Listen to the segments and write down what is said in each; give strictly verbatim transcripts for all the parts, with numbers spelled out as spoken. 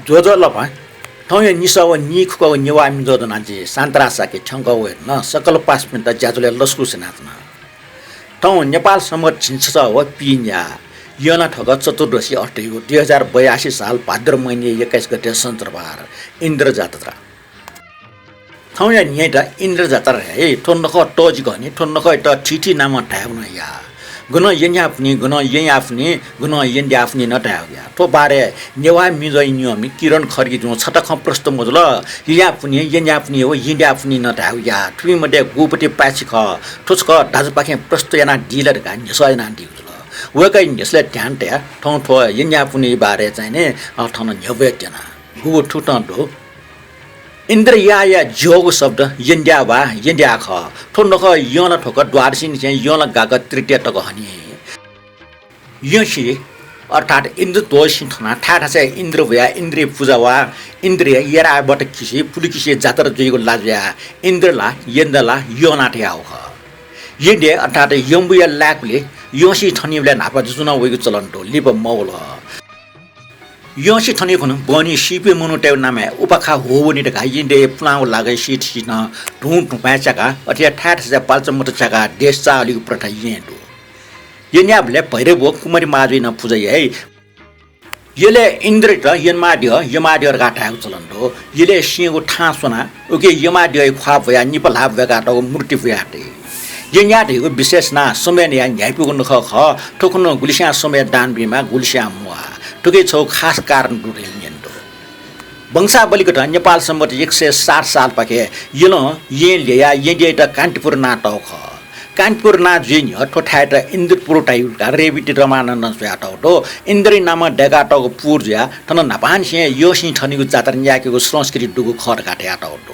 ज्वजलपा, थौंया निसः व नीखुकःगु नेवाः म्ये ज्वजनाः जि शान्तराज शाक्य थ्यंकः वये धुन सकल पासापिन्त ज्याझ्वलय् लसकुस यानाच्वना। थौं नेपाल संवत् झिंछसः व पीन्याः यंलाथ्वक चतुर्दशी अष्टमीगु दुई हजार बयासी साल भाद्र महिनाया एक्काइस गते सञ्चरबार इन्द्र जात्रा। थौंया न्ह्यःयात इन्द्र जात्रा धाइ। थ्व नखः तःजिक हनी, थ्व नखःयात थीथी नामं धायेगु नं याः। गनं येँद्याःपुन्हि, गनं येँयाःपुन्हि, गनं येँद्याःपुन्हि नं धायेगु याः। थ्व बारे नेवाः म्ये ज्वजय् नियःमि किरण खड्गीजुं छता खँ प्रस्तुत मजुल। येँयाःपुन्हि, येँद्याःपुन्हि व येँद्याःपुन्हि नं धायेगु याः। थुपिं मध्ये गुपति पाय्छि खः, थ्व छकः दाजुपाखें प्रस्तुत यानादी ला धकाः न्ह्यसः यानादीगु जुल। वय्कःया न्ह्यसःया ध्यान तयाः थौं थ्व येँद्याःपुन्हिया बारे चाहिँ नि, अ, थन न्ह्यब्वये त्यना। गुगु थुकथं दु। इन्द्रयाःया ज्याःगु शब्द येँद्याः वा येँद्याः खः। थ्व नखः यंलाथ्वक द्वादशीनिसें यंलागाक तृतीया तक हनी। यंसि अर्थात् इन्द्रध्वजसि थनाः थाय् थासय् इन्द्र वयाः इन्द्रया पुजा वा, इन्द्रया येँराबत किसि पुलुकिसि जात्रा जुइगु ला जुयाः इन्द्र ला येन्द्र ला यंलाथ्वयागु खः। येँद्याः अर्थात् यम्बुया लाय्कुलि यंसि थनीबलय् न्हापा जुजुं नं वइगु चलन दु, लिपा मवल। यंसि थनीखुन्हु बहनी सीपिं मनूतय्गु नामय् उपाखा ह्वःवनी धकाः येँद्याःया पुलांगु लागाय् सीथीसिनं धुं धुंपाँय् च्याकाः अथे हे थाय् थासय् पाल्चा मचा च्याकाः देश चाःहलीगु प्रथा येँय् दु। येँयाःबलय् भैरव व कुमारी माजुइ नं पुजा याइ। यलय् इन्द्रयात यमाद्यः, यमाद्यः धकाः धायेगु चलन दु। यलय् स्यंगू थां स्वनाः उकी यमाद्यःया ख्वाः ब्वयाः निपा ल्हाः ब्वय्कातःगु मूर्ति बुयातइ। येँयाः धइगु विशेष नां समय नयाः न्ह्याइपुगु नखः खः। थुखुन्हु गुलिस्यां समय दान बीमाः, गुलिस्यां म्वाः। थुकी छगू खास कारण दु धइगु न्यने दु। वंशावलीकथं नेपाल संवत् एक सय साठ सालपाखे यलं येँ ल्ययाः येँद्याःयात कान्तिपुर नां तःगु खः। कान्तिपुर नां जुइ न्ह्यः थ्व थाय्‌यात इन्द्रपुर धाइगु धकाः रेवती रमानन्दं स्वयातःगु दु। इन्द्रया नामं दय्कातःगु पुर जुयाः थन न्हापांनिसें यःसिं थनीगु जात्रा न्यायेकेगु संस्कृति दुगु खः धकाः धयातःगु दु।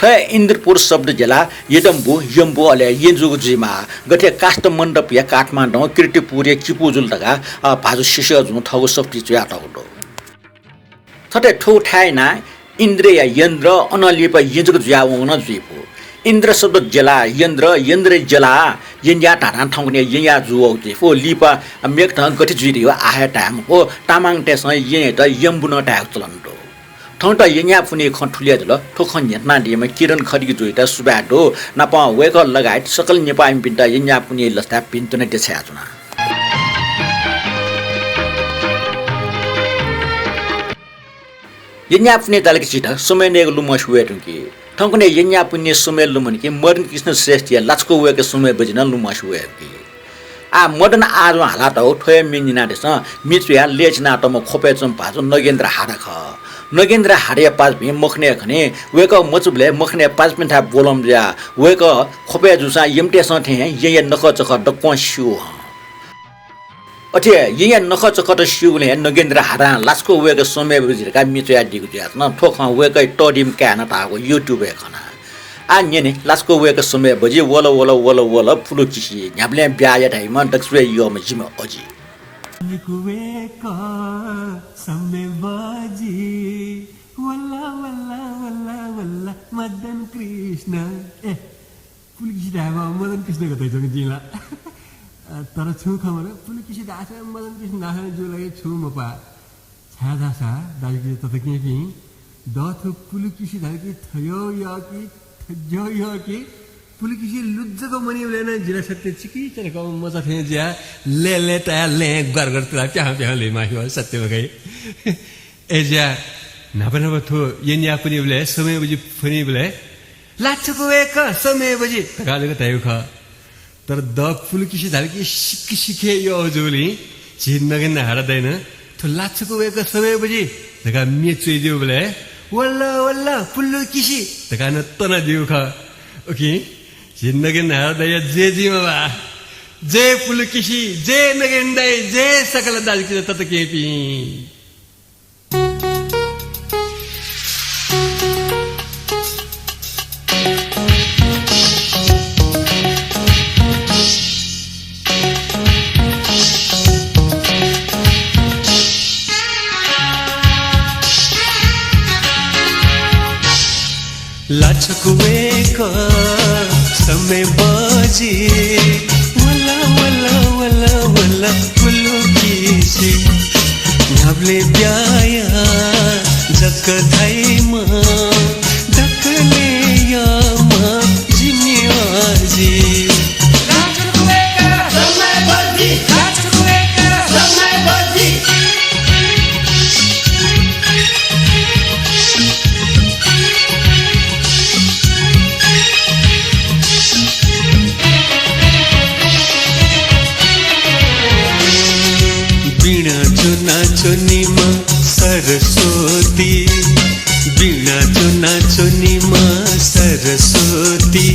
थ्व हे इन्द्रपुर शब्द ज्या ला यदम्बु, यम्बु, अले येँ जूगु जुइमाः। गथे काष्ठमण्डपया काठमाडौं, कीर्तिपुरया किपू जुल धकाः, अ, भाजु सिसःजुं थःगु सफुतिइ च्वयातःगु दु। थथे थ्व थाय् यानाः इन्द्रया येन्द्र, अनं लिपा येँ जक जुयावंगु नं जुइफु। इन्द्र शब्द ज्या ला येन्द्र, येन्द्रया ज्या ला येँद्याः धाधां थौंकन्हय् येँयाः जूवःगु जुइफु। लिपा मेगथं गथे जुइ धइगु आः हे धाये मफु। तामाङतय्सं येँयात यम्बु नं धायेगु चलन दु। थौंयात येँयाःपुन्हिया खँ थुलि हे जुल। थ्व खँ न्ह्यथनादीम्ह किरण खड्गीजुयात सुभाय् दु। नापं वय्कः लगायत सकल नेपाःमिपिन्त येँयाःपुन्हिया लसताय् भिन्तुना देछानाच्वना। येँयाःपुन्हि धाल कि झीत समय नयेगु लुमंसे वये धुंकी। थौंकन्हय् येँयाःपुन्हिया समय लुमंकी मदन कृष्ण श्रेष्ठया लाछ्वकू वय्कः समय बजि नं लुमंसे वये धुंकी। आः मदन आजुं हालातःगु थ्व हे म्ये न्यनादिसँ। म्ये च्वयाः लय् चिनातःम्ह ख्वपय् च्वंम्ह भाजु नगेन्द्र हाडा खः। नगेन्द्र हाडाया पासापिं मखनय् खनी। वय्कः मचाबलय् मखनय् पासापिन्थाय् ब्वलंम्ह जुयाः वय्कः ख्वपय् जूसां यमतय्सं थें येँया नखःचखः दक्वं स्यू हं। अथे येँया नखःचखःत स्यूगुलिं हे नगेन्द्र हाडां लाछ्वकू वय्कः समय बजि धकाः म्ये च्वयादीगु जुयाच्वन। थ्व खँ वय्कःया तःधिम्ह काय्‌नं धाःगु YouTube-य् खना। आः न्यने, लाछ्वकू वय्कः समय बजि, वल, वल, वल, वल, पुलुकिसि, न्ह्याबलें ब्याहा या धाइम्ह दक्वसिबय् यःम्ह जिम्ह अजि। लाछ्वकू वय्कः समय बजि, वल, वल, वल, वल, मदन कृष्ण। ए, पुलुकिसि धायेमाः, मदन कृष्ण गथे च्वंगु जिं ला। अ, तर छुं खँ मदु, पुलुकिसि धाःसा मदन कृष्ण धाःसा जिगु लागि छुं मपाः। छाय्धाःसा दाजुकिजा तताकेहेँपिं, दथुइ पुलुकिसि धाल कि थज्याःगु यः कि थज्याःगु यः कि पुलुकिसि लुज्जक मनीबलय् नं जि ला सत्य चिकिचा धकाः मचा थें जुयाः लय् लय् तायाः लँय् ग्वार ग्वार तुलाः प्याहां प्याहां ल्हुइमाःगु सत्य मखु। अय्‌जुयाः न्हापा न्हापा थ्व येँयाःपुन्हिबलय् समय बजि फ्वनीबलय् लाछ्वकू वय्कः समय बजि धकाः जक धाइगु खः। तर द पुलुकिसि धाल कि सिक्क सिक्क हे यः जूगुलिं झी नगेन्द्र हाडा दाइनं थ्व लाछ्वकू वय्कः समय बजि धकाः म्ये च्वयादीबलय् वल वल पुलुकिसि धकाः नं तनादीगु खः। उकिं झी नगेन्द्र हाडा दाइया जय जुइमा बा। जय पुलुकिसि, जय नगेन्द्र दाइ, जय सकल दाजुकिजा तताकेहेँपिं। लाछ्वकू वय्कः समय बजि, वल, वल, वल, वल, पुलुकिसि। न्ह्याबलें ब्याहा या, कथाइमा दकलय् यःम्ह जिमि अजि। वीणा ज्वनाच्वनीम्ह सरस्वती, वीणा ज्वनाच्वनीम्ह सरस्वती,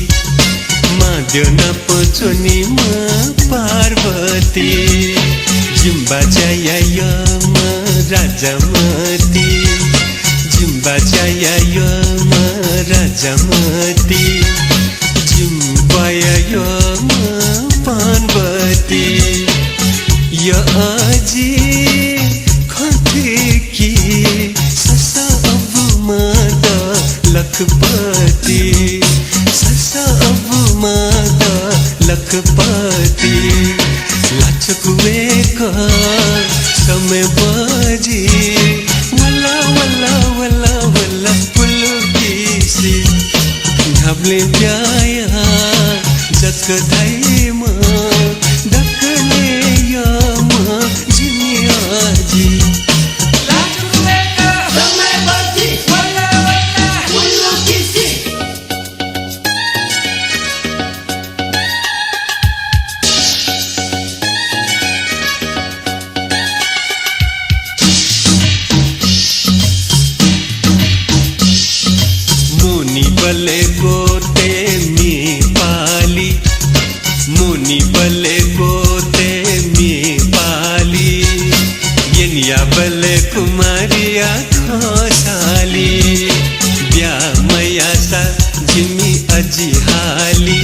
माद्यः नाप च्वनीम्ह पार्वती, जिम्बा ज्याया यःम्ह राजामती, जिम्बा ज्याया यःम्ह राजामती, जिम्बाया यःम्ह पानवती। यः अजि खँ थुइकि ससा अबु मादँ लखपति, ससा अबु मादँ लखपति। लाचुक वय्कः समय बजि, वल, वल, वल, वल पुलुकिसि। न्ह्याबलें ब्याहा जक धाइम्ह, दकलय् यःम्ह जिमि अजि। लाचुक वय्कः समय बजि, वल, वल पुलुकिसि। मुनिबलय् गोतय् म्ये पालि, मुनिबलय् गोतय् म्ये पालि, येँयाबलय् कुमारीया खँ सालि। ब्याहा मयाःसा जिमि अजि हालि,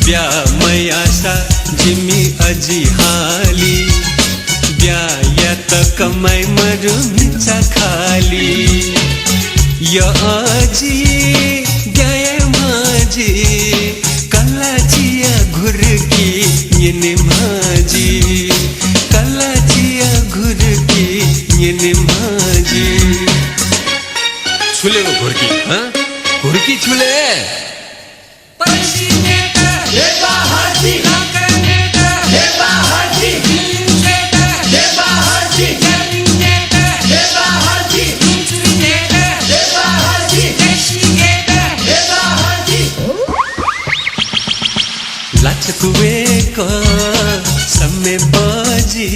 ब्याहा मयाःसा जिमि अजि हालि, ब्याहा यात कमाइ मरु म्हिचा खालि। यः अजि ब्याहा याये म्ह जि, कलाःचिया घुर्की न्यने म्ह जि, कलाःचिया घुर्की न्यने म्ह जि। छु ले व घुर्की, हँ? घुर्की छु ले? लाचुक वय्कः समय बजि,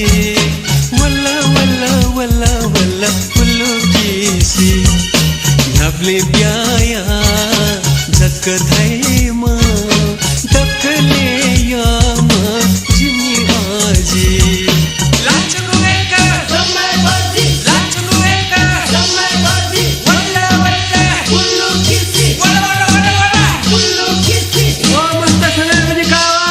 वल, वल, वल, वल पुलुकिसि। न्ह्याबलें ब्याहा जक धाइम्ह, दकलय् यःम्ह जिमि अजि। लाचुक वय्कः समय बजि, लाचुक वय्कः समय बजि, वल, वल पुलुकिसि, वल, वल, वल, वल पुलुकिसि। ओ मस्त समय बजि का वा।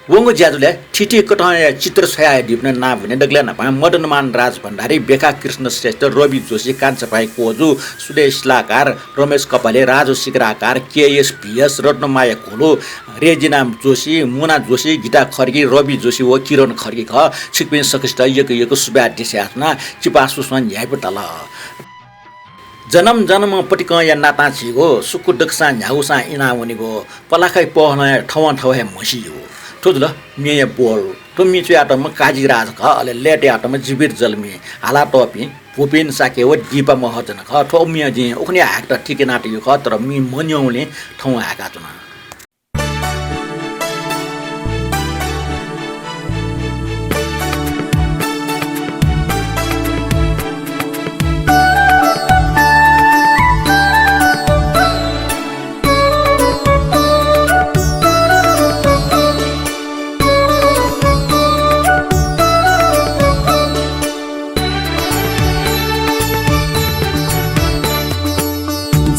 वंगु ज्याझ्वलय् थीथी कथंया चित्र छ्वयादीपिनि नां वने। दकलय् न्हापां मदनमान राजभण्डारी, बेखा कृष्ण श्रेष्ठ, रवि जोशी, कान्छाभाइ कोजु, सुदेश शिलाकार, रमेश कपाले, राजु शिखराकार, केएस भिएस, रत्नमाया घोलु, रेजिना जोशी, मुना जोशी, गीता खड्गी, रवि जोशी व किरण खड्गी खः। छिकपिं सकसित यक्व यक्व सुभाय् देछानाच्वना। चिपा सुस्वं न्ह्याइपुताल। जनम जनम पतिकंया नातां झीगु सुकु दक्वसां न्ह्यागुसां इनावनीगु पलाखय् पहलं थवं थव हे म्हसीगु। थ्व जुल म्येया बोल। थ्व म्ये च्वयातःम्ह काजीराज खः, अले लय् तयातःम्ह जीवित जलमी। हालातःपिं भूपेन शाक्य व दीपा महर्जन खः। थ्व म्ये जिं उखुन्हु हायेकेत ठीक यानातयागु खः, तर म्ये मन्यंबलय् थौं हाय्काच्वना।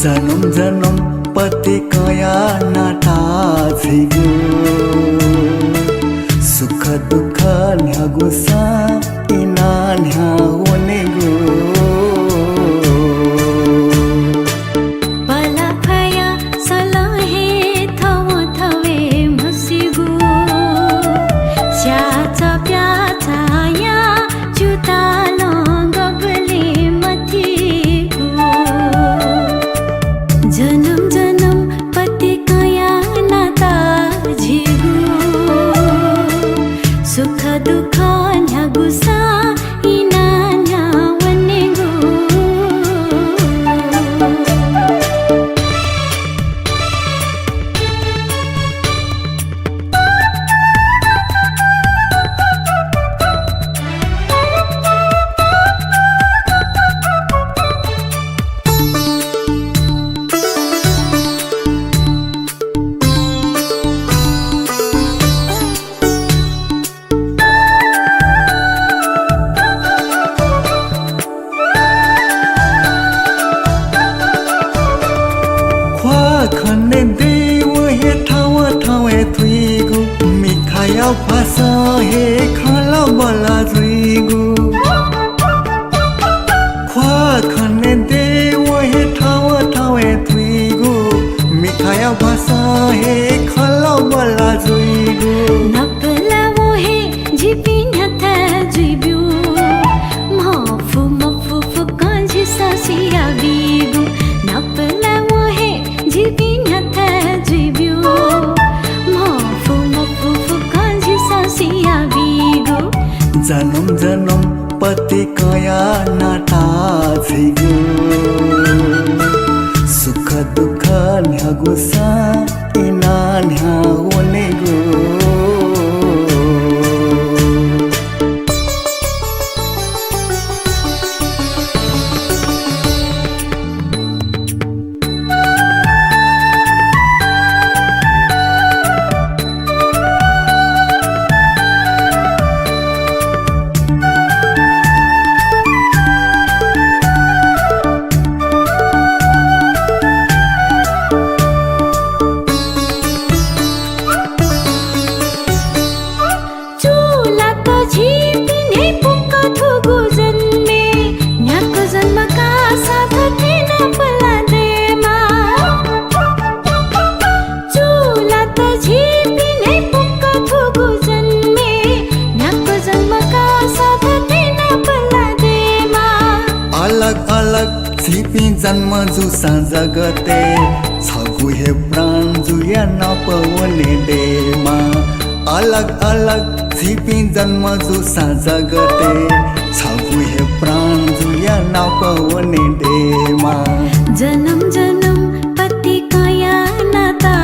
जनम जनम पतिकंया नाता झीगु, सुख दुःख न्ह्यागुसां इनाः न्ह्यावनेगु। पलाखय् खने देव हे थव थवे थुइगु, मिखाया भाषा हे खलबला जुइगु। ख्वाः खने देव हे थव थवे थुइगु, मिखाया भाषा हे खलबला जुइगु। नापलाः हे जिपिं न्ह्याथाय् जुइब्यु। मफु मफु फुक्कं झीसं सियाबीगु। नापलाः हे जिपिं न्ह्याथाय् जुइब्यु। मफु मफु फुक्कं झीसं सियाबीगु। जनम जनम पतिकया नाता झीगु। सुख दुःख न्ह्यागुसां इना न्ह्या वनेगु। चूलात झीपिं न्हय्‌पुक थुगु जन्मय्, न्ह्यागु जन्म काःसा थथे नापलाः दयेमा। चूलात झीपिं न्हय्‌पुक थुगु जन्मय्, न्ह्यागु जन्म काःसा थथे नापलाः दयेमा। अलग अलग झीपिं जन्म जूसां जगतय्, छगू हे प्राण जुयाः नाप वने दयेमा। अलग अलग झीपिं जन्म जूसां जगतय्, छगू हे प्राण जुयाः नाप वने दयेमा। जनम जनम पतिकया नाता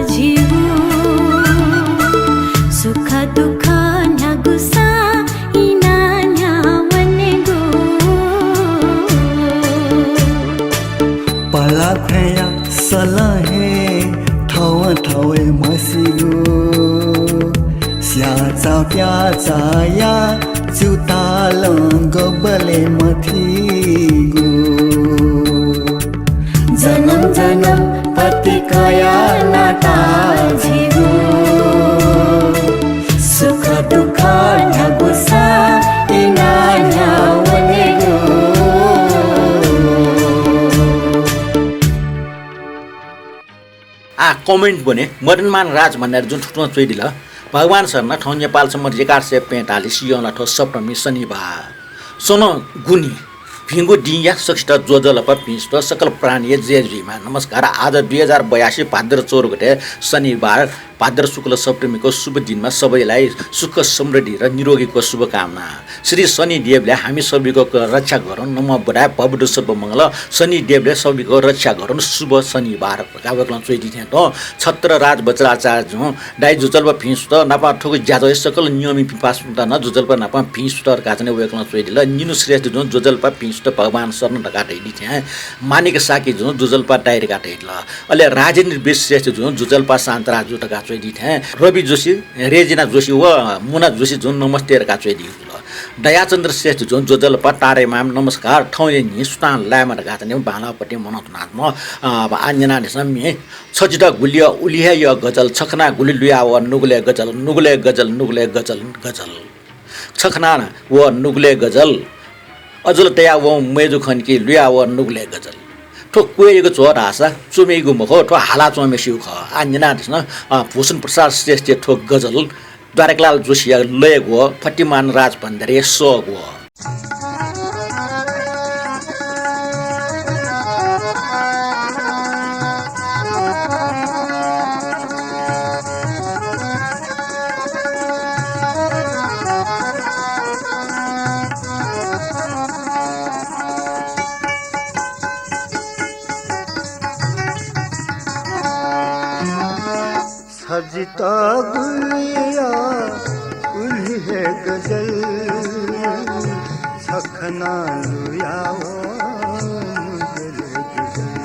झीगु। सुख दुःख न्ह्यागुसां इना न्ह्या वनेगु। पलाख्वया सलं हे थव थवे म्हसिगु। स्याचा प्याचाया च्युतालं गबले मथिगु। जनम जनम पतिकया नाता झीगु। सुख दुःख न्ह्यागुसां इना न्ह्या वनेगु। आ comment ब्वने मदनमान राज भण्डारी जुं थुथुं च्वइदिल। भगवान शरण थौं नेपाल सम्बत एघार सय पैंतालिस यंलाथ्व सप्तमी शनिबार। सनं गुनि भिंगु दिंया सकसित ज्वजलपा भिंसुत सकल प्राणीया जय जुइमा। नमस्कार। आज दुई हजार बयासी भाद्र चौध गते शनिबार, भाद्र शुक्ल सप्तमीको शुभ दिनमा सबैलाई सुख समृद्धि र निरोगीको शुभकामना। श्री शनिदेवले हामी सबैको रक्षा गरून्, नमः बुधाय भवतु सर्वमंगलं। शनिदेवले सबैको रक्षा गरून्, शुभ शनिबार धकाः वय्कलं च्वइदी थें तुं छत्रराज वज्राचार्य जुं दाइ ज्वजलपा भिंसुत नापं थुगु ज्याझ्वःया सकल नियमपिं पासापिन्त नं ज्वजलपा नापं भिंसुत धकाः चाहिँ वय्कलं च्वइदिल। निनु श्रेष्ठ जुं ज्वजलपा भिंसुत भगवान शरण धकाः धइदी थें, माणिक शाक्य जुं ज्वजलपा दाइ धकाः धइदिल। अले राजेन्द्र विश्रेष्ठ जुं ज्वजलपा शान्तराजु धकाः च्वइदी थें, रवि जोशी, रेजिना जोशी व मुना जोशी जुं नमस्ते धकाः च्वइदी। दयाचन्द्र श्रेष्ठ जुं ज्वजलपा तारेमाम नमस्कार, थौंया न्हि सुतां लायेमा धकाः चाहिँ बांलाःपट्टि मनंतुनाच्वंम्ह, अ, आ न्यनादिसँ म्ये। छ जितः गुलि यः, उलि हे यः गजल, छ खनाः गुलि लुया वः नुगलय् गजल, नुगलय् गजल, नुगलय् गजल, गजल। छ खनाः वः नुगलय् गजल, अजुल तया वं मय्जु खंकि लुया वः नुगलय् गजल। थ्व क्वय्‌यागु झ्वः धाःसा च्वमिगु मखु, थ्व हालाच्वंम्हेसिगु खः। आ न्यनादिसँ, अ, भूषण प्रसाद श्रेष्ठया थ्व गजल। द्वारकालाल जोशीया लय् ग्वः, फतिमान राज भण्डारीया सः ग्वः। छ जितः गुलि यः उलि हे गजल, छ खनाः लुया वः नुगलय् गजल।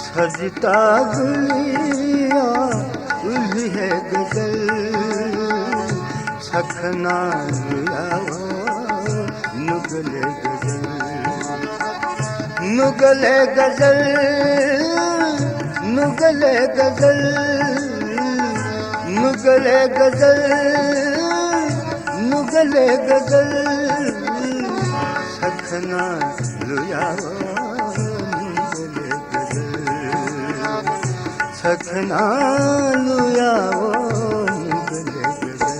छ जितः गुलि यः उलि हे गजल, छ खनाः लुया वः नुगलय् गजल। नुगलय् गजल, नुगलय् गजल, नुगलय् गजल, नुगलय् गजल, सखना लुयावः नुगलय् गजल, सखना लुयावः नुगलय् गजल।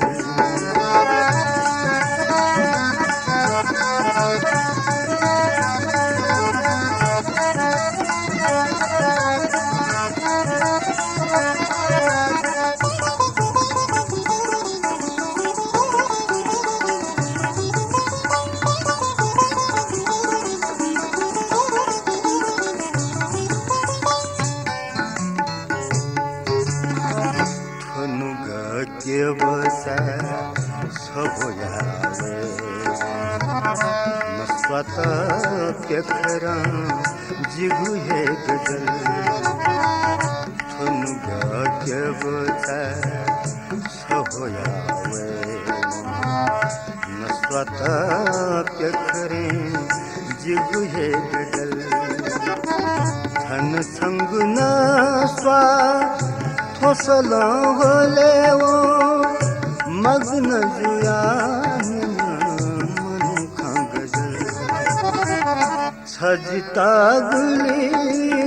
थ्व नुगः क्यबचाय् सहोया वये। नस्वात प्यखरं जिगु हे गजल। थ्व नुगः क्यबचाय् सहोया वये। नस्वात प्यखरं जिगु हे गजल। थन छंगु नस्वाः थ्वसलं ह्वले वं, मग्न जुयाः न्यन मनुखं गजल। छ जितः गुलि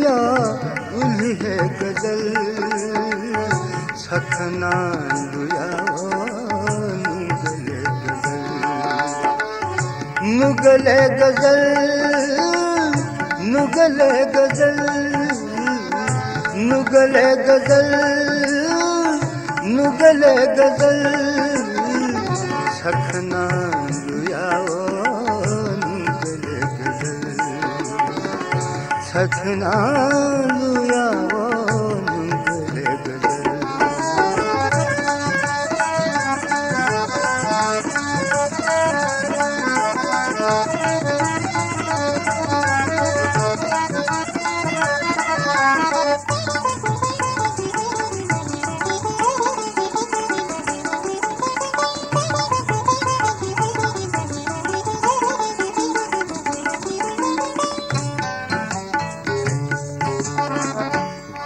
याः उलि हे गजल, सखना लुयावः नुगलय् गजल। नुगलय् गजल, नुगलय् गजल, नुगलय् गजल, नुगलय् गजल, सखना लुयावः नुगलय् गजल, सखना लुयावः नुगलय् गजल।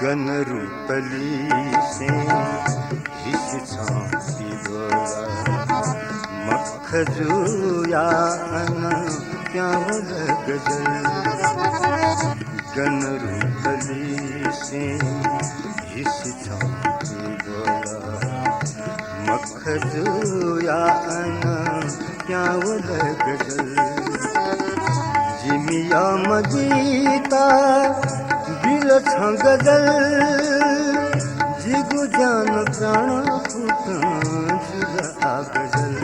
गन रूपलिसें हिसि छं पिबला, मखजुया अन प्यां वल गजल। गन रूपलिसें हिसि छं पिबला, मखजुया अन प्यां वल गजल। जिमि यःम्ह जितः बिल छं गजल, जिगु ज्यान प्राण फुक्कं जुल आः गजल।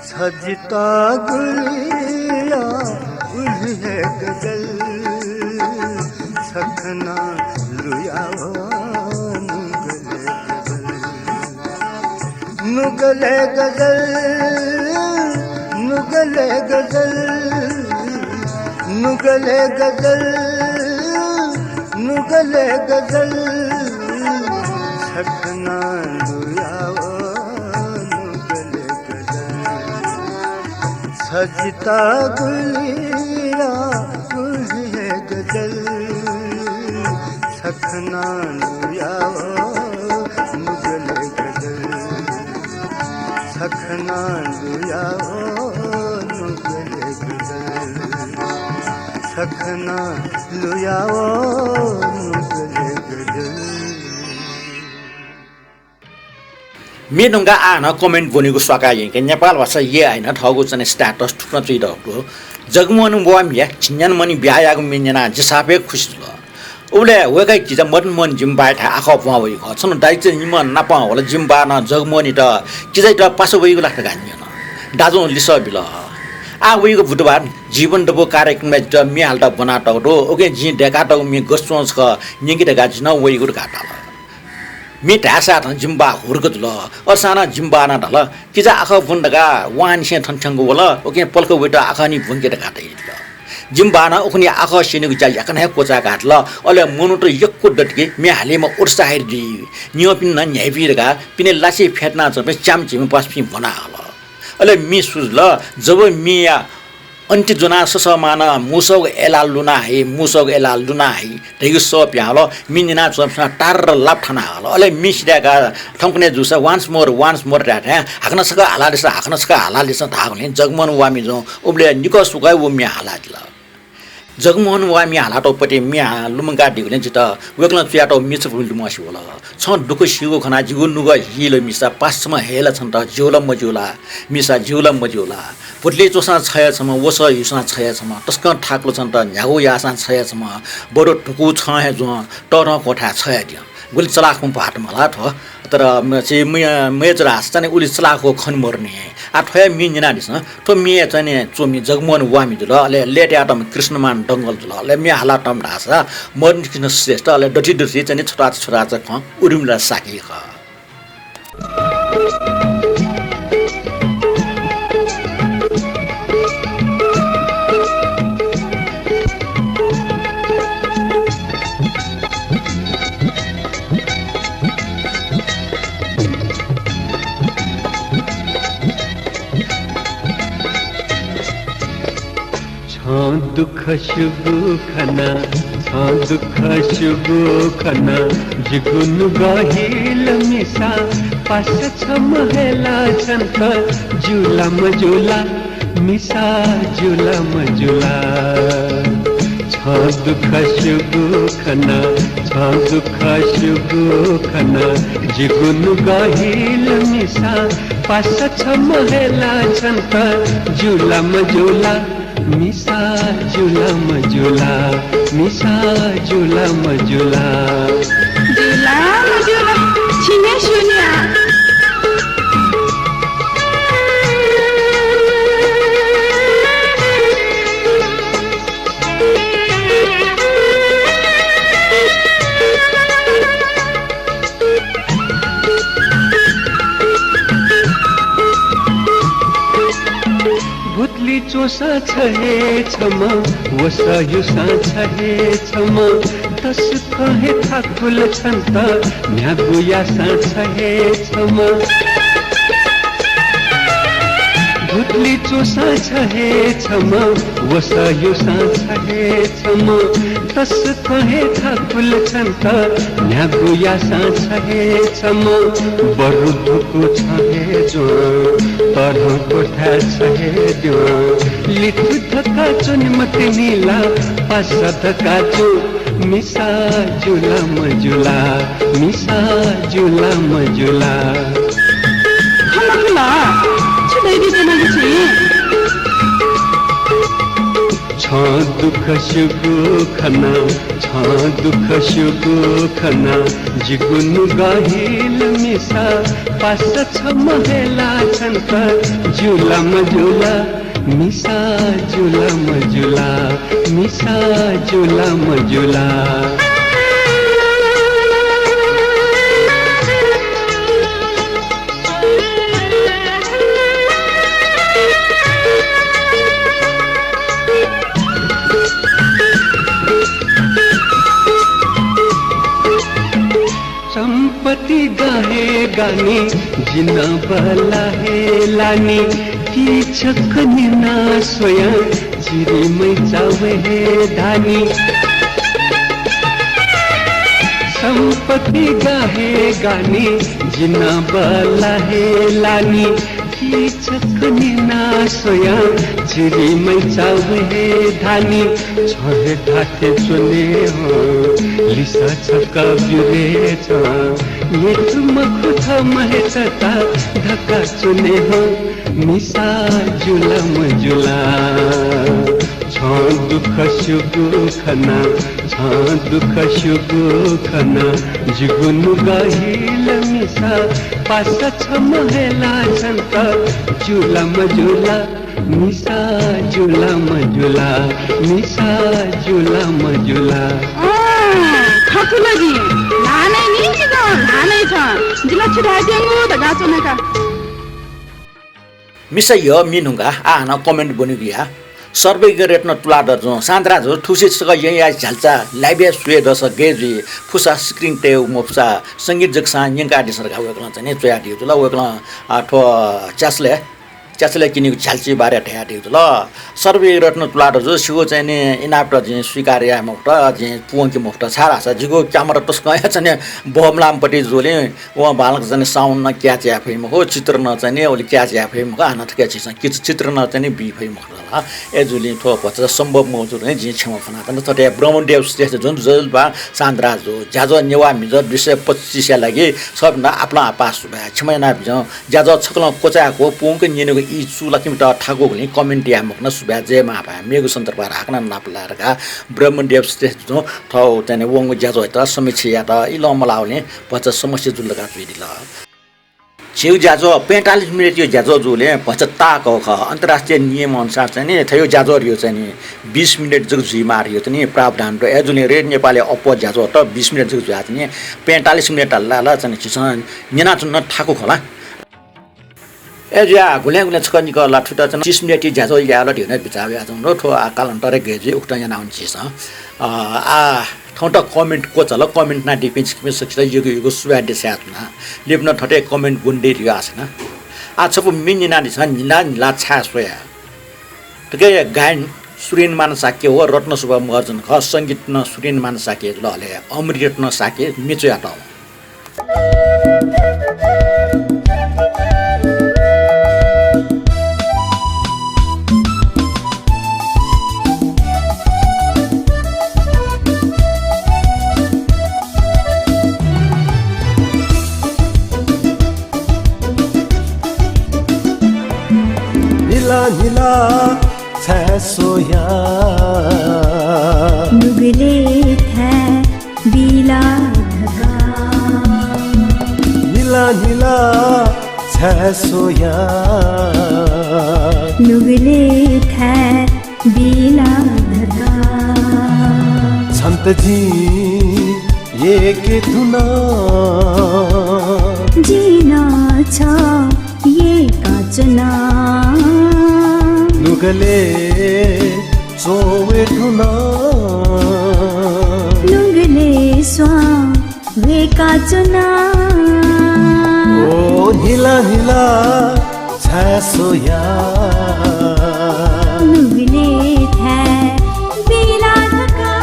छ जितः गुलि याः उलि हे गजल, सखना लुयावः नुगलय् गजल। नुगलय् गजल, नुगलय् गजल, नुगलय् गजल, नुगलय् गजल, सखना लुयावः नुगलय् गजल। छ जितः गुलि याः उलि हे गजल, सखना लुयावः नुगलय् गजल, सखना लुयावः नुगलय् गजल, सखना लुयावः नुगलय् गजल। म्ये धुंकाः आः नं comment ब्वनीगु स्वाकाः यंके नेपाल भाषा यय् हानं थःगु च्वने status थुकथं च्वयातःगु दु। जगमोहन बुआ म्हिया झिंन्याम्ह मनूं बियाः याःगु म्ये न्यनाः जि साप हे खुसि जुल। उबलय् वय्कःया किजा मदन मोहन जिमि बाःयाथाय् आखः ब्वना वइगु खः। छन्हु दाइचा निम्ह नापं वल। जिमि बाःनं जगमोहनयात किजायात पासा वइगु ला धकाः न्यन। दाजुं लिसः बिल, आः वइगु बुधबार जीवन दबू कार्यक्रमय् जितः म्ये हालेत ब्वनातःगु दु। उकिं जिं दय्कातःगु म्ये गथे च्वं छकः न्यंकि धकाः जि नं वइगु धकाः धाल। म्ये धायेसाथं जिमि बाः हुर्क जुल। असां नं जिमि बाःनं धाल, किजा आखः ब्वन धकाः वंनिसें थन थ्यंक वल, उकिं पलख वइत आखः नि ब्वंके धकाः धयादिल। जिमि बाःनं उखुन्हु आखः स्यनेगु ज्या याकनं हे क्वचाय्काः धाल। अले मनूत यक्व दत कि म्ये हालेमा उत्साहित जुइ, निम्हपिन्त नं न्ह्याइपुइ धकाः पिने लाछि फ्यातुनाच्वंपिं च्याम्ह झिम्ह पासापिं ब्वना हल। अले म्ये सुरु जुल। जब म्येया अन्ति ज्वनाः ससःमानं मुसःगु एला लुना हइ, मुसःगु एला लुना हइ धइगु सः पिहां हल। मि न्यनाच्वंपिन्सं तार्र लाप थाना हल। अले मि सिधाय्काः थौंकन्हय् जूसा once more, once more धाये थें हाकनं छकः हालादिसँ, हाकनं छकः हालादिसँ धाःगुलिं जगमोहन वामिजुं उबलय् निकः सुकः व म्ये हालादिल। जगमोहन वामिं हालातःगु पति म्ये लुमंकादीगुलिं जितः वय्कलं च्वयातःगु म्ये छपु लुमंसे वल। छं दुःख सीगु खनाः जिगु नुगः हिल मिसा, पासा छम्ह हयेला छन्त ज्यू ला मज्यू ला? मिसा, ज्यू ला मज्यू ला? भुतुलिइ च्वंसां छ हे छम्ह, वसः ह्यूसां छ हे छम्ह, तसकं थाकुल छन्त न्ह्यागु याःसां छ हे छम्ह, बरु धुकू छं हे ज्वँ, तःधं क्वथाय् छ हे द्यँ। गुलि चलाखम्ह भाःत मला थ्व। तर म-, छि मय-, मय्जु धाःसा चाहिँ उलि चलाखम्ह खने मरुनि। आः थ्व हे म्ये न्यनादिसँ। थ्व म्ये चाहिँ च्वमि जगमोहन वामि जुल, अले लय्तायातःम्ह कृष्णमान डंगोल जुल, अले म्ये हालातःम्ह धाःसा मदन कृष्ण श्रेष्ठ, अले दथुइ दथुइ चाहिँ छथाःचा छथाःचा खँ उर्मिला शाक्य खः। छं दुःख सुगु खना, छं दुःख सुगु खना, जिगु नुगः हिल मिसा, पासा छम्ह हयेला छन्त ज्यू ला मज्यू ला, मिसा, ज्यू ला मज्यू ला? छं दुःख सुगु खना, छं दुःख सुगु खना, जिगु नुगः हिल मिसा, पासा छम्ह हयेला छन्त ज्यू ला मज्यू ला, मिसा, ज्यू ला मज्यू ला, मिसा, ज्यू ला मज्यू ला? ज्यू ला मज्यू ला, छिं हे स्यू नि आ। भुतुलिइ च्वंसां छ हे छम्ह, वसः ह्यूसां छ हे छम्ह, तसकं हे थाकुल छन्त न्ह्यागु याःसां छ हे छम्ह। भुतुलिइ च्वंसां छ हे छम्ह, वसः ह्यूसां छ हे छम्ह, तसकं हे थाकुल छन्त न्ह्यागु याःसां छ हे छम्ह, बरु धुकू छं हे ज्वँ, तःधं क्वथाय् छ हे द्यँ। लिथु धकाः च्वने मतिनि ला, पासा धकाः च्वँ, मिसा, ज्यू ला मज्यू ला, मिसा, ज्यू ला मज्यू ला? खँ मखु ला, छु धयादी च्वनागु छिं? छं दुःख सुगु खना, छं दुःख सुगु खना, जिगु नुगः हिल मिसा, पासा छम्ह हयेला छन्त ज्यू ला मज्यू ला, मिसा, ज्यू ला मज्यू ला, मिसा, ज्यू ला मज्यू ला? सम्पत्ति गा हे गा नि, जि नं बल्ला हे लानि, कि छकः न्यना स्वयां चिरिमैचा वये हे धानि। सम्पत्ति गा हे गा नि, जि नं बल्ला हे लानि, कि छकः न्यना स्वयां चिरिमैचा वये हे धानि। छ हे धात्थें च्वने हँ, लिसः छकः ब्यु रे छं। मेथु मखु थःम्ह हे तता धकाः च्वने हँ, मिसा, ज्यू ला मज्यू ला? छं दुःख सुगु खना, छं दुःख सुगु खना, जिगु नुगः हिल मिसा, पासा छम्ह हयेला छन्त ज्यू ला मज्यू ला? मिसा, ज्यू ला मज्यू ला, मिसा, ज्यू ला मज्यू ला? अँ, खः ला जि। ल्हानाइ नि जिगु, ल्हानाइ छ। जि ला छु धायेत्यंगु धकाः च्वना का। मिसा, यः मि न्हुंका, आः हानं comment ब्वनेगु या। सर्वज्ञ रत्न तुलाधरजुं, शान्ता दाजु, थुसी छकः येँयाः झ्याल्चा live-य् स्वये दःसा गय् जुइ, फुसा screen तयेगु मफुसा, संगीत जकसां न्यंकादिसँ धकाः वय्कलं चाहिँ नि च्वयादीगु जुल। वय्कलं, आ, थ्व च्यासलय् च्याचले किनिगु झ्याल्ची बारे धयादीगु जुल। सर्वज्ञ रत्न तुलाधरजु, छिगु चाहिँ नि इनापत जिं स्वीकार याये मखुत, जिं पूवंके मखुत, छाय्धाःसा जिगु क्यामेरा तसकं हे चाहिँ नि बहमलाःम्ह पति जूलिं वं बांलाक चाहिँ नि sound नं catch याये फइ मखु, चित्र नं चाहिँ नि उलि catch याये फइ मखु, हानं थुकी झीसं किचि चित्र नं चाहिँ नि बी फइ मखुत ला। अय्जूलिं थ्व भचा सम्भव मजूगुलिं जिं क्षमा फ्वनाच्वना। थथे ब्रह्मदेव श्रेष्ठ जुं जजुलपा शान्तराज जु ज्याझ्वः नेवाः म्हिगः दुई सय पच्चिसया लागि सबैभन्दा आपालं आपाः सुभाय्, क्षमा यानाबिज्याहुँ। ज्याझ्वः छकलं क्वचायेकू, पूवंक न्यनेगु ई चूलाकेमित थाकूगुलिं comment याये मखुन, सुभाय्, जय मांभाय्, मेगु सन्दर्भय् हाकनं नापलाये धकाः ब्रह्मदेव श्रेष्ठ जुं थ्व चाहिँ नि वंगु ज्याझ्वःयात समीक्षा यायेत इलंमलाःगुलिं भचा समस्या जुल धकाः धयादिल। झीगु ज्याझ्वः पैंतालिस मिनेटया ज्याझ्वः जूलिं भचा ताःहाकःगु खः। अन्तर्राष्ट्रिय नियम अनुसार चाहिँ नि थ्व ज्याझ्वः धइगु चाहिँ नि बिस मिनेट जक जुइमाः धइगु चाहिँ नि प्रावधान दु। अय्जूलिं रेडियो नेपालया अप्वः ज्याझ्वःत बिस मिनेट जक जुयाः चाहिँ नि पैंतालिस मिनेट लाः ला चाहिँ नि झीसं न्यनाच्वनेगु थाकु खः ला। अय्जुयाः गुलें गुलें छकः निकः ला थुइत चाहिँ नि तीस मिनेटया ज्याझ्वः याये ला धइगु नं बिचाः वयाच्वंगु दु। थ्व आः कालान्तरय् गय् जुइ उकथं यानावने झीसं। अ, आः थौंत comment क्वचाल, comment यानादीपिं छिकपिं सकसित यक्व यक्व सुभाय् देछानाच्वना। लिपा नं थथे comment ब्वने दइ धइगु आशा याना। आः छपु म्ये न्यनादिसँ, न्हिला न्हिला छाय् स्वया। थुकी गायन सुरेन मान शाक्य व रत्नशोभा महर्जन खः, संगीत नं सुरेन मान शाक्य जुल, अले अमृत रत्न शाक्य म्ये च्वयातःगु। न्हिला न्हिला छाय् स्वया। नुगलय् थाय् बिला धकाः। न्हिला न्हिला छाय् स्वया। नुगलय् थाय् बिला धकाः। छन्त जिं यय्के धुन। जिं नं छ यय्काच्वना। नुगलय् च्वय्के धुन। नुगलय् स्वां वय्काच्वना। ओ न्हिला न्हिला छाय् स्वया। नुगलय् थाय् बिला धकाः।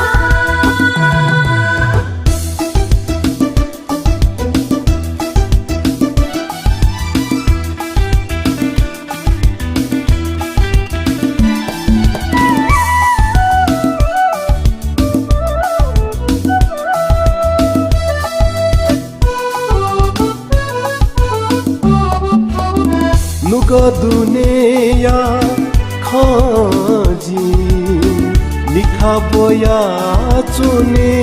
नुगः दुनेया खँ जिं मिखा ब्वयाच्वने।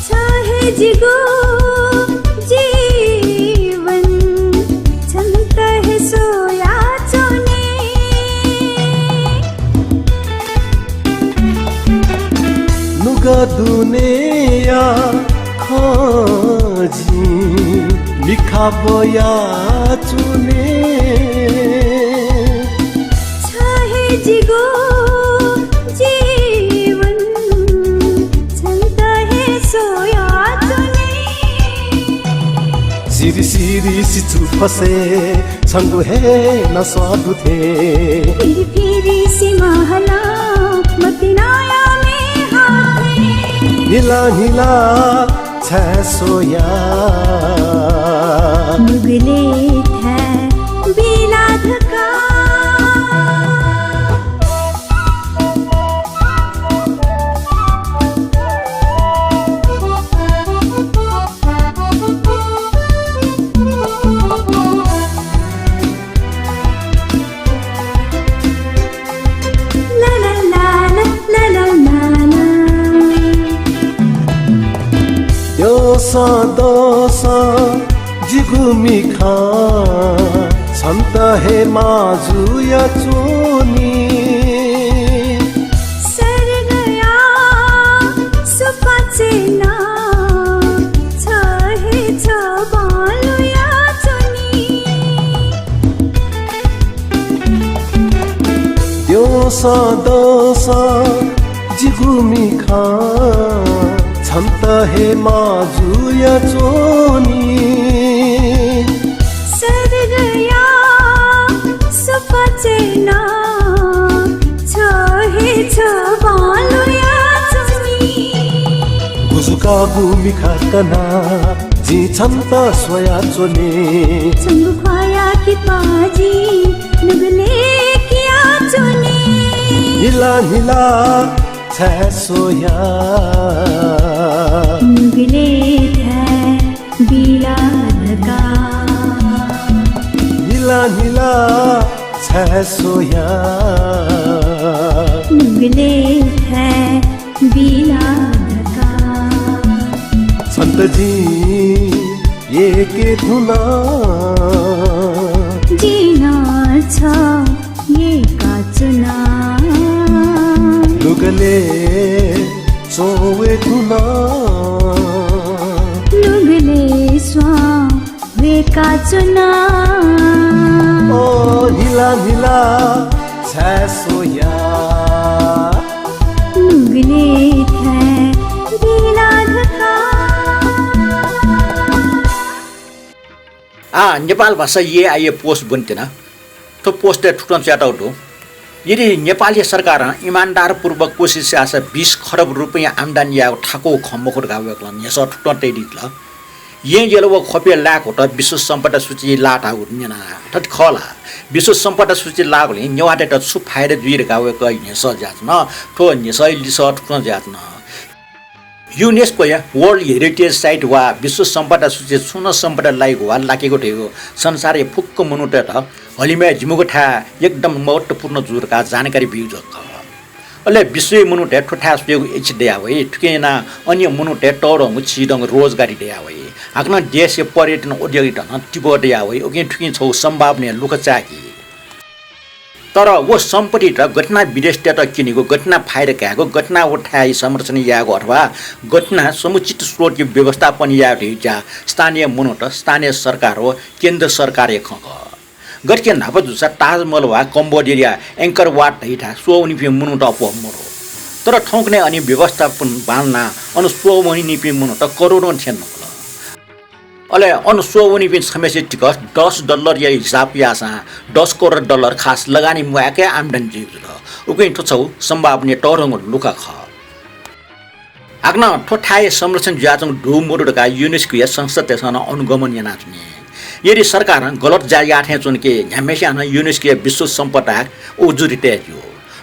छ हे जिगु जीवन छन्त हे स्वयाच्वने। नुगः दुनेया खँ जिं मिखा ब्वयाच्वने। छ हे जिगु जीवन छन्त हे स्वयाच्वने। सिरि सिरि सिचु फसय् छंगु हे नस्वां दु थें। फिरि फिरि सिमा हला मतिनाया म्ये हाथें। न्हिला न्हिला छाय् स्वया। नुगलय् थाय् बिला धकाः। द्यवसं दसं जिगु मिखा छन्त हे माजुया च्वनी। सर्गया सुपाँचय् नं छ हे छ बांलुया च्वनी। द्यवसं दसं जिगु मिखा छन्त हे माजुया च्वनी। सर्गया गुजुकाःगु मिखा कनाः जिं छन्त स्वयाच्वने। छंगु ख्वाःया किपा जिं नुगलय् कियाच्वने। निला निला छाय् स्वया। नुगलय् थाय् बिला धकाः। निला निला छाय् स्वया। नुगलय् थाय् बिला धकाः। छन्त जिं यय्के धुन। जिं नं छ यय्काच्वना। नुगलय् च्वं वये धुन। नुगलय् स्वां वय्काच्वना। ओ निला निला छाय् स्वया। नुगलय् थाय् बिला धकाः। आः, नेपाल भाषा यय् आइया post ब्वनेत्यना। थ्व post-य् थुकथं च्वयातःगु दु। यदि नेपाली सरकारं इमानदारपूर्वक कोसिस याःसा बीस खरब रुपियाँ आम्दानी यायेगु थाकुगु खँ मखु धकाः वय्कलं न्ह्यसः थुकथं तयादीत। येँ यल व ख्वपय् लाय्कूत विश्व सम्पदा सूची लाः धाःगु न्यना। थथे खः ला? विश्व सम्पदा सूची लाःगुलिं नेवाःतय्त छु फाइदा जुइ धकाः वय्कः न्ह्यसः जुयाच्वन। थ्व न्ह्यसःया लिसः थुकथं जुयाच्वन। युनेस्कोया World Heritage Site वा विश्व सम्पदा सूची छुं नं सम्पदा लाइगु वा लाकेगु धइगु संसारया फुक्क मनूतय्त हलिमय् जिमिगु थाय् एकदम महत्त्वपूर्ण जू धकाः जानकारी बीगु जक खः। अले विश्वया मनूतय् थ्व थाय् स्वयेगु इच्छा दयावइ। थुकिं यानाः अन्य मनूतय् तःधंगु चिधंगु रोजगारी दयावइ। हाकनं देशया पर्यटन उद्योगिता नं तीव्र दयावइ। उकिं थुकिं छगू सम्भावनाया लुखा चाय्की। तर व सम्पत्तित गथे यानाः विदेशीतय्त क्यनेगु, गथे यानाः फाइदा कायेगु, गथे यानाः व थाय् संरक्षण यायेगु अथवा गथे यानाः समुचित स्रोतया व्यवस्थापन यायेगु धइगु ज्या स्थानीय मनूत, स्थानीय सरकार व केन्द्र सरकारया खँ खः। गथे कि न्हापा जूसा ताजमहल वा कम्बोडियाया एङ्कर वाट धइथाय् स्वः वनीपिं मनूत अप्वः मदु। तर थौंकन्हय् अन व्यवस्थापन बांलानाः अन स्वः वनीपिं मनूत करोडौं थ्यने धुंकल। अले अन स्वः वनीपिं छम्हय्सित तिकः दस डलरया हिसाब याःसां दस करोड डलर खास लगानी म्वायेक हे आम्दानी जुइगु जुल। उकिं थ्व छगू सम्भावनाया तःधंगु लुखा खः। हाकनं थ्व थाय् संरक्षण जुयाच्वंगु दु मदु धकाः युनेस्कोया संस्थातय्सं नं अनुगमन यानाच्वनी। यदि सरकारं गलत ज्या याः थें च्वन कि न्ह्याम्हय्सिया नं युनेस्कोया विश्व सम्पदाय् उजुरी तये ज्यू।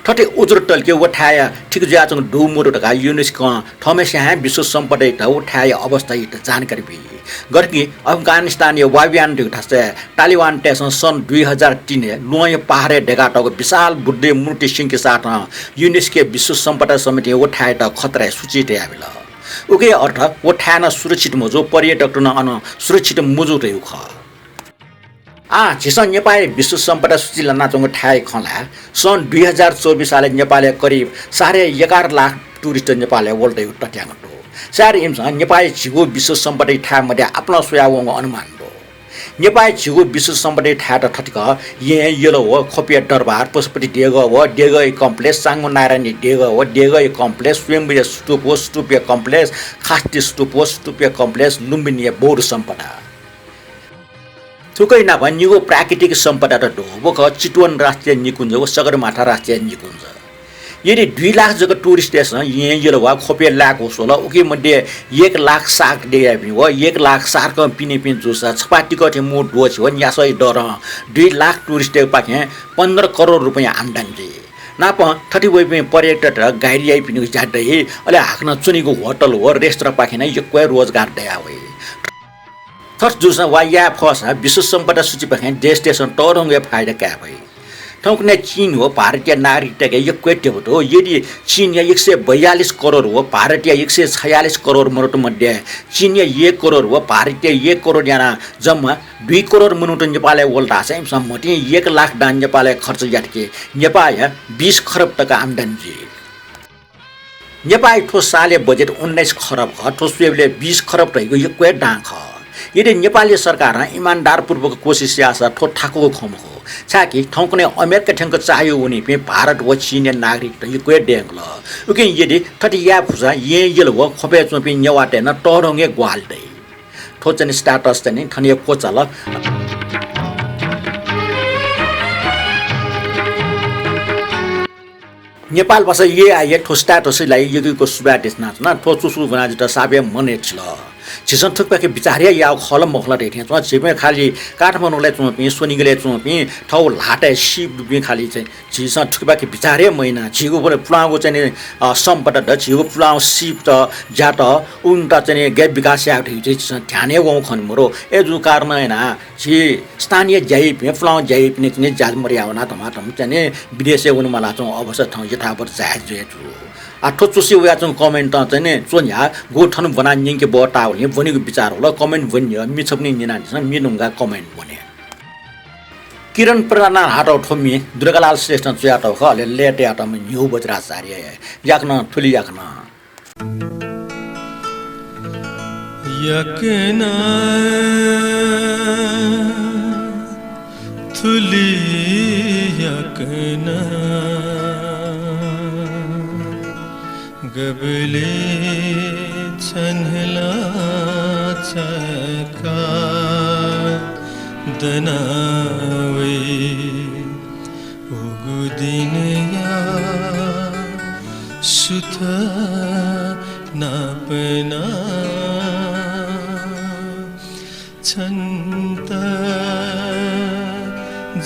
थथे उजुर तल कि व थाय् ठीक जुयाच्वंगु दु मदु धकाः युनेस्कों थःम्हय्सिया हे विश्व सम्पदायात व थाय्‌या अवस्थायात जानकारी बी। गथे कि अफगानिस्तानया वाबियान धइगु थासय् तालिबानतय्‌सं सन् दुई हजार तीनय् ल्वहंया पहाडय् दय्कातःगु विशाल बुद्धया मूर्ति सिंके साथं युनेस्कोया विश्व सम्पदा समितिं व थाय्‌यात खतराया सूची तयाबिल। उकिया अर्थ व थाय् नं सुरक्षित मजू, पर्यटकत नं अन सुरक्षित मजू धइगु खः। आः, झीसं नेपाःया विश्व सम्पदा सूची लानाच्वंगु थाय्‌या खँ ल्हाये। सन् दुई हजार चौबिस सालय् नेपालय् करिब साढे एघार लाख tourist नेपालय् वल धइगु तथ्याङ्क दु। सायद इमिसं नेपाःया झिगू विश्व सम्पदाया थाय् मध्ये आपालं स्वयावंगु अनुमान दु। नेपाःया झिगू विश्व सम्पदाया थाय्‌त थथे खः, येँ, यल व ख्वपया दरबार, पशुपति देगः व देगःया complex, चाँगुनारायणया देगः व देगःया complex, स्वयम्भूया स्तूप व स्तूपया complex, खास्ति स्तूप व स्तूपया complex, लुम्बिनीया बौद्ध सम्पदा। थुकिया नाप निगू प्राकृतिक सम्पदात दु, व खः चितवन राष्ट्रिय निकुञ्ज व सगरमाथा राष्ट्रिय निकुञ्ज। यदि दुई लाख जक touristतय्‌सं येँ, यल वा ख्वपय् लाय्‌कू स्वल, उकी मध्ये एक लाख shark देयापिं व एक लाख sharkं पिनेपिं जूसा छपाः तिकः थें मू द्वःछि व न्यासःया दरं दुई लाख touristतय्‌पाखें पन्ध्र करोड रुपियाँ आम्दानी जुइ। नापं थथे वइपिं पर्यटकत guide याइपिनिगु ज्या दइ, अले हाकनं च्वनीगु होटल व restaurantपाखें नं यक्व हे रोजगार दयावइ। थथे जूसां वा याये फःसा विश्व सम्पदा सूचीपाखें देशतय्‌सं तःधंगु हे फाइदा काये फइ। थौंकन्हय् चीन व भारतया नागरिकतय्‌के यक्व हे ध्यबा दु। यदि चीनया एक सय बयालिस करोड व भारतया एक सय छयालिस करोड मनूत मध्ये चीनया एक करोड व भारतया एक करोड यानाः जम्मा दुई करोड मनूत नेपालय् वल धाःसा इमिसं म्हतिं एक लाख दां नेपालय् खर्च यात कि नेपाःया बीस खरब तक आम्दानी जुइ। नेपाःया थ्व सालया बजेट उन्नाइस खरब खः, थ्व स्वयेबलय् बीस खरब धइगु यक्व हे दां खः। यदि नेपाली सरकारं इमानदारपूर्वक कोसिस याःसा थ्व थाकुगु खँ मखु। छाय्‌कि थौंकन्हय् अमेरिका थ्यंक चाःह्यू वनीपिं भारत व चीनया नागरिकत यक्व हे दय्‌कल। उकिं यदि थथे याये फुसा येँ, यल व ख्वपय् च्वंपिं नेवाःतय् नं तःधंगु हे ग्वाहालि दइ। थ्व चाहिँ status चाहिँ थन हे क्वचाल। नेपाल भाषा यय् आः यय् थ्व status-य् लाइ यक्व यक्व सुभाय् देछानाच्वना। थ्व चुसु ब्वनाः जितः साप हे मनय् थिल। झीसं थुकिपाखे बिचाः हे याःगु खः ला मखु ला धइथें च्वं। झीपिं खालि काठमाडौंलय् च्वंपिं, स्वनिगलय् च्वंपिं, थःगु ल्हातय् सीप दुपिं खालि चाहिँ झीसं थुकिपाखे बिचाः हे मयाना। झीगु पुलांगु चाहिँ नि, अ, सम्पदा द, झीगु पुलांगु सीप त, ज्या त, उन्त चाहिँ नि गय् विकास यायेगु धइगु चाहिँ झीसं ध्यान हे वंगु खने मदु। अय् जूगु कारणं यानाः झी स्थानीय ज्या याइपिं, पुलांगु ज्या याइपिं चाहिँ नि ज्या मदयावनाः धमाधम चाहिँ नि विदेशय् वनेमालाच्वंगु अवस्था थौं यथावत जाहेर जुया जू। आः थ्व चुसुइ वयाच्वंगु comment-ं चाहिँ नि च्वन्ह्या, गु थन ब्वनाः न्यंके ब्वःताःगुलिं ब्वनेगु बिचाः वल। Comment ब्वने, मि छपु निं न्यनादिसँ, मि नुगः comment ब्वने। किरण प्रधानं हाःतःगु थ्व मि दुर्गालाल श्रेष्ठं च्वयातःगु खः, अले लय् तयातःम्ह न्ह्यू बज्राचार्य। याकनं थुलि याकनं। याकनं थुलि याकनं गबलय् छन्हला छका दना वइ। उगु दिनया सुथ नापना छन्त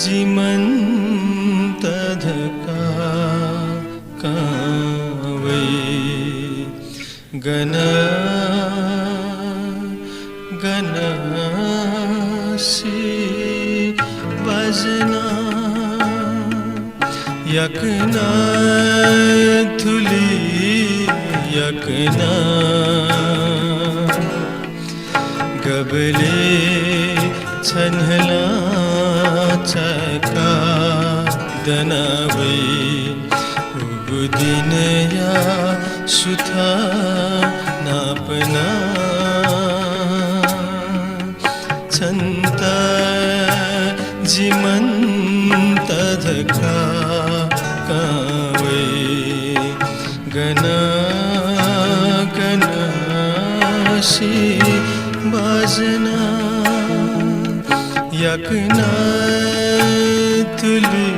जिमन्त धकाः कां वइ। गन गन सी बाजना याकनं थुलि याकनं गबलय् छन्हला छका दना वइ। उगु दिनया सुथ नापना छन्त जिमन्त धकाः कां वइ। गन गन सी बाजना याकनं थुलि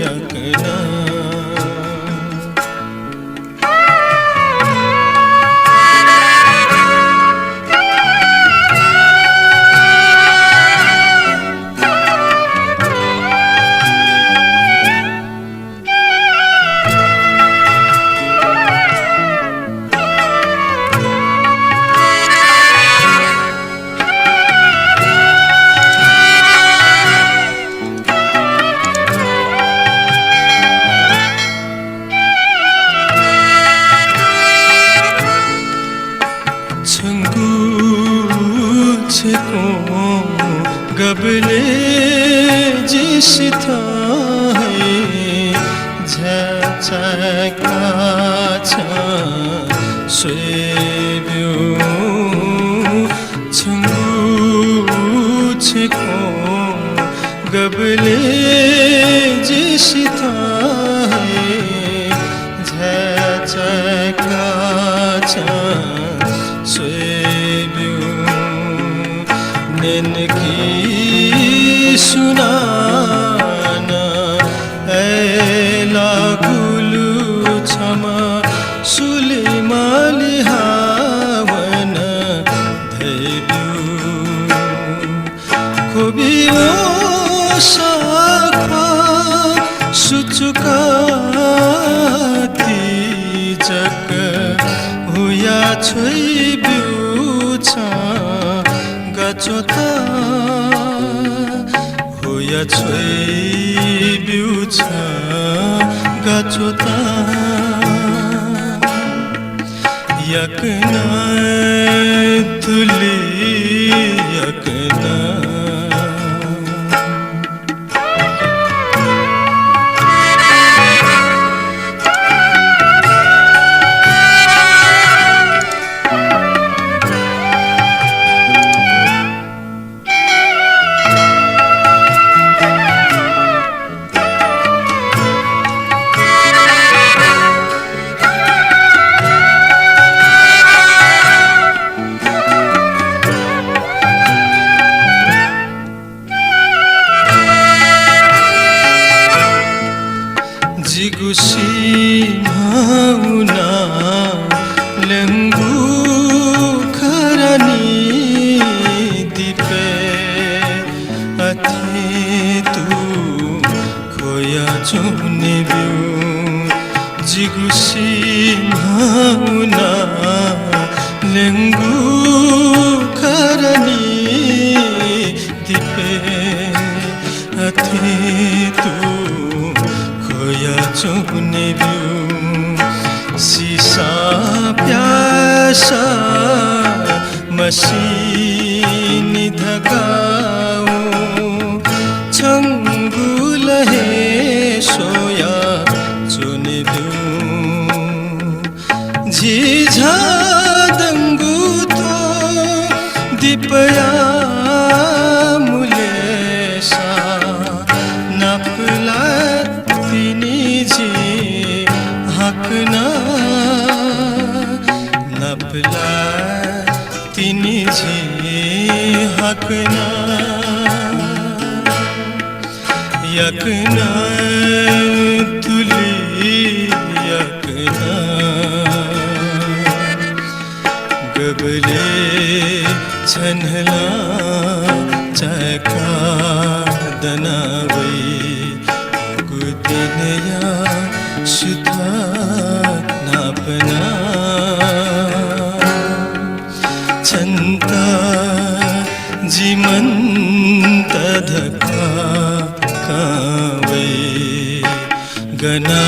याकनं। छंगु छेँखों गबलय् जिसिथं हे झ्याचाय्‌का छं स्वयेब्यु। छंगु छेँखों गबलय् जिसिथं हे झ्याचाय्‌का छं स्वयेब्यु। न्यंकि सुनानं अय्‌लाःगुलि छम्ह सुलिमालि हावं धयाब्यु। ख्वबि वसः ख्वाः सुचुकाः ति जक हुया छ्वयेब्यु छं गाच्वता। हुया छ्वयेब्यु छं गाच्वता। याकनं थुलि याकनं। सिन्हौना ल्यंगु खरनी दिपे अथे तु खोया च्वने ब्यु सिसा प्यासा मसिनि धकाउ छंगु लहे सोया च्वने ब्यु। झिझा दंगु थ्व दिपया मुलेसा नापला तिनि झी हाकना नापला तिनि झी हाकना। याकना तुलि याकना गबले छन्हला चका दना वै गुदिनया सुथा नापना। छन्त जिमन्त धकाः कावै गना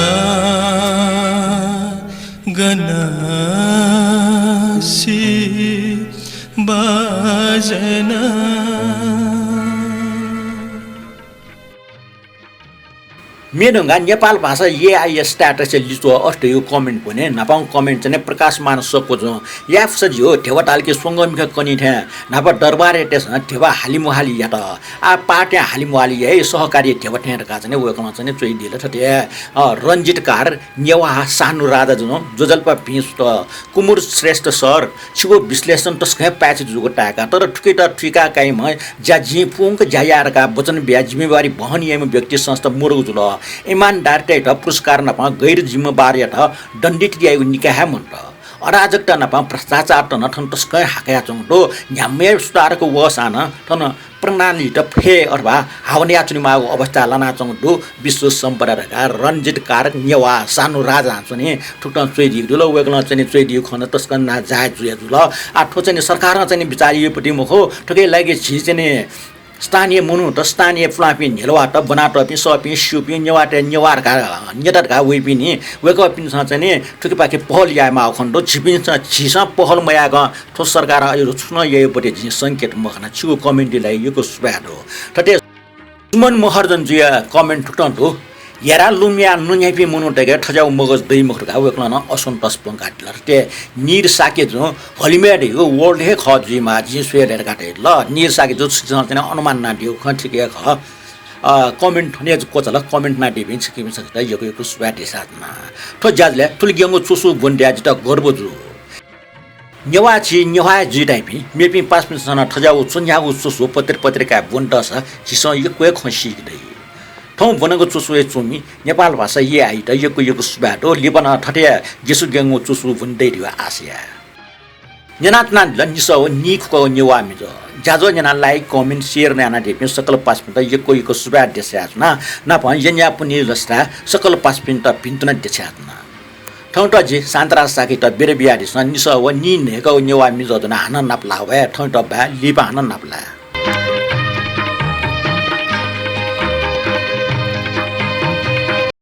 गनासि बाजना। म्ये धुंकाः नेपाल भाषा एआइया status-य् लिच्वः अथे धइगु comment ब्वने। न्हापांगु comment चाहिँ प्रकाशमान सक्वजुं याये फुसा ज्यू, ध्यबा धाल कि स्वंगः मिखा कनी थें न्हापा दरबारयातय्सं ध्यबा हालिमुहालि यात। आः पाहां हालिमुहालि याइ, सहकारी ध्यबा थें धकाः चाहिँ वय्कलं चाहिँ च्वइदिल। थथे, अ, रञ्जित कार, नेवाः, सानु राजाजुं ज्वजलपा भिं सुत। कुमुर श्रेष्ठ सर, छिगु विश्लेषण तसकं हे पाय्छि जूगु ताय्का, तर थुकित थुइका काइम्ह ज्या जिं पूवंक ज्या याये धकाः वचन बियाः जिम्मेवारी वहन याइम्ह व्यक्ति संस्था मदुगु जुल। इमानदारतय्त पुरस्कार नाप गैर जिम्मेवारयात दण्डित याइगु निका हे मन्त। अराजकता नाप भ्रष्टाचारत नं थन तसकं हे हाकयाच्वंगु दु। न्ह्याम्ह सुधारक वःसां नं थन प्रणालीत फय् अथवा हावा नयाच्वनेमाःगु अवस्था लानाच्वंगु दु विश्व सम्पदा धकाः रञ्जित कारक नेवाः सानु राजां चाहिँ थुकथं च्वइदीगु दु ल। वय्कलं चाहिँ च्वइदीगु खँ नं तसकं नाजायज जुया जुल। आः थ्व चाहिँ सरकारं चाहिँ बिचाः याइपति मखु, थुकिया लागि झी चाहिँ स्थानीय मनूत, स्थानीय पुलांपिं न्ह्यलुवात ब्वनातःपिं, सःपिं, स्यूपिं नेवाःतय् नेवाः धकाः, नेता धकाः वइपिं नि, वय्कःपिन्सं चाहिँ थुकिपाखे पहल यायेमाःगु खँ दु। झीपिन्सं, झीसं पहल मयाकं थ्व सरकारं अझ छुं नं याइपति जिं संकेत मखना। छिगु comment-या लागि यक्व सुभाय् दु। थथे सुमन महर्जनजुया comment थुकथं दु। हेरा लुमया नुन्ह्याइपिं मनूतय्के थज्याःगु मगज दइ मखु धकाः वय्कलं नं असन्तोष प्वंकादिल। थथे नीर शाक्यजुं हलिमय् धइगु world हे खः जुइमाः, जिं स्वये धकाः धयादिल। नीर शाक्यजु, छिकपिन्सं चाहिँ अनुमान यानादीगु खँ ठीक हे खः। अ, comment थन हे क्वचाल, comment यानादीपिं छिकपिन्सं यक्व यक्व सुभाय् देछाना। थ्व ज्याझ्वलय् थुलि ग्यंगु च्वसु ब्वने दयाः जितः गर्व जू। नेवाः झी नेवाः हे जुइ धाइपिं मेपिं पासापिन्सं नं थज्याःगु च्वन्ह्याःगु च्वसु पत्र पत्रिकाय् ब्वने दःसा झीसं यक्व हे खँ सीके दइ। थौं ब्वनागु च्वसुय् च्वमि नेपाल भाषा एआईत यक्व यक्व सुभाय् दु। लिपा नं थथे हे गेसु ग्यंगु च्वसु ब्वने दइ धइगु आशा याये। न्यनाच्वनादिल निसः व नीखुकाःगु नेवाः मिजः। ज्याझ्वः न्यनाः like, comment, share यानादीपिं सकल पासापिन्त यक्व यक्व सुभाय् देछानाच्वना। नापं यँयाः पुन्हि लसताय् सकल पासापिन्त भिन्तुना देछानाच्वना। थौंत जि शान्तराज शाक्ययात बिदा बियादिसँ। निसः व नीन्हय्काः व नेवाः मिजः दुना हानं नापलाः वये। थौंत बाय्, लिपा हानं नापलाये।